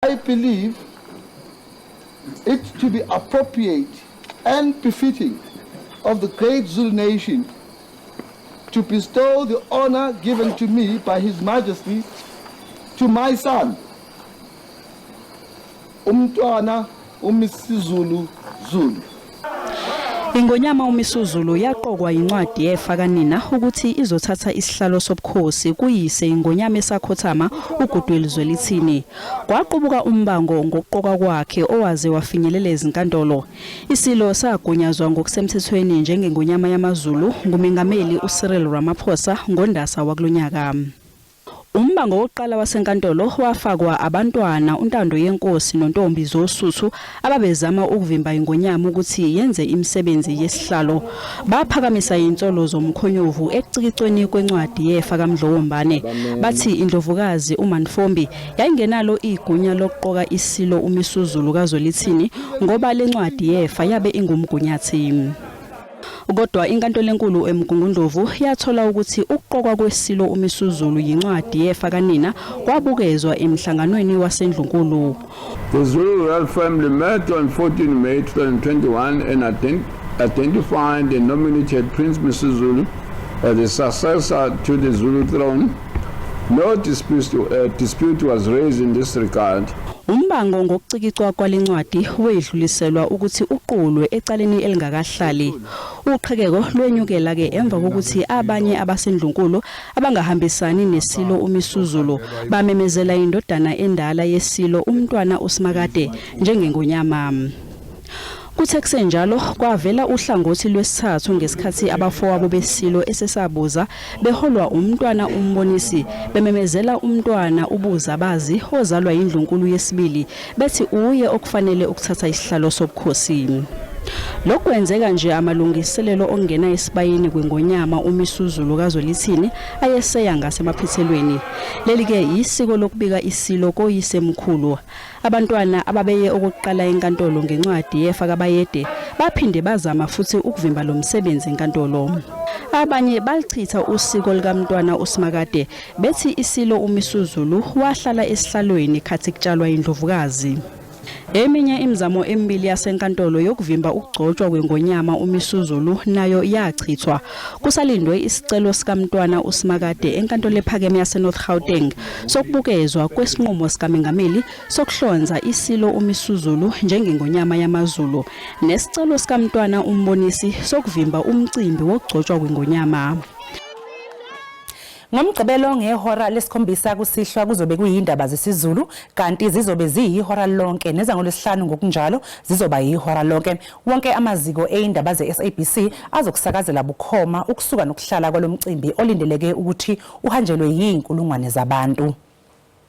I believe it to be appropriate and befitting of the great Zulu nation to bestow the honor given to me by His Majesty to my son, Umntwana uMisizulu Zulu. Ingonyama uMisuzulu yaqokwa yincwadi yefa kanina ukuthi izothatha isihlalo sobukhosi kuyise ingonyama esakhothama uGoodwill Zwelithini. Kwaqubuka umbango ngokuqokwa kwakhe owaze wafinyelela ezinkantolo. Isilo sagunyazwa ngokusemthethweni njengengonyama yamaZulu nguMengameli uCyril Ramaphosa ngoNdasa wakulonyaka. Umbango wokuqala wasenkantolo wafakwa abantwana uNtando Yenkosi noNtombi Zosuthu ababezama ukuvimba iNgonyama ukuthi yenze imisebenzi yesihlalo. Baphakamisa insolo zomkhonyovu ekucikicweni kwencwadi yefa kaMdlokombane. Bathi iNdlovukazi uMantfombi yayingenalo igunya lokuqoka iSilo uMisuzulu kaZwelithini ngoba lencwadi yefa yabe ingumgunyathi. Kodwa inkantolo enkulu eMgungundlovu yathola ukuthi ukuqokwa kweSilo uMisuzulu yincwadi yefa kanina kwabukezwa emhlanganweni waseNdlunkulu. The Zulu royal family met on 14 May 2021 and identified and nominated Prince Misuzulu as the successor to the Zulu throne. No dispute, dispute was raised in this regard. Umbango ngokucikicwa kwalencwadi wedluliselwa ukuthi uqulwe ecaleni elingakahlali. Uqhekeko lwenyukela ke emva kokuthi abanye abasendlunkulu abangahambisani nesilo uMisuzulu bamemezela indodana endala yesilo umntwana uSimakade njengengonyama. Kuthe kusenjalo kwavela uhlangothi lwesithathu ngesikhathi abafowabo besilo esesabuza beholwa umntwana uMbonisi bememezela umntwana uBuzabazi ozalwa yindlunkulu yesibili bethi uye okufanele ukuthatha isihlalo sobukhosi. Lokhu kwenzeka nje amalungiselelo okungena esibayeni kwengonyama uMisuzulu kaZwelithini ayeseya ngasemaphethelweni. Leli-ke yisiko lokubika isilo koyisemkhulu. Abantwana ababeye okokuqala enkantolo ngencwadi yefa kaBayede baphinde bazama futhi ukuvimba lo msebenzi enkantolo. Abanye balichitha usiko likaMntwana uSimakade bethi isilo uMisuzulu wahlala esihlalweni khathi kutshalwa indlovukazi. Eminye imizamo emibili yasenkantolo yokuvimba ukugcotshwa kwengonyama uMisuzulu nayo yachithwa. Kusalindwe isicelo sikaMntwana uSimakade enkantolo ephakeme yaseNorth Gauteng sokubukezwa kwesinqumo sikamengameli sokuhlonza isilo uMisuzulu njengengonyama yamaZulu nesicelo sikaMntwana uMbonisi sokuvimba umcimbi wokugcotshwa kwengonyama. NgoMgqibelo ngehora lesikhombisa kusihlwa kuzobe kuyindaba zesiZulu kanti zizobe ziyihora lonke nezangolwesihlanu ngokunjalo zizoba yihora lonke. Wonke amaziko eyindaba ze-SABC azokusakazela bukhoma ukusuka nokuhlala kwalomcimbi olindeleke ukuthi uhanjelwe yinkulungwane zabantu.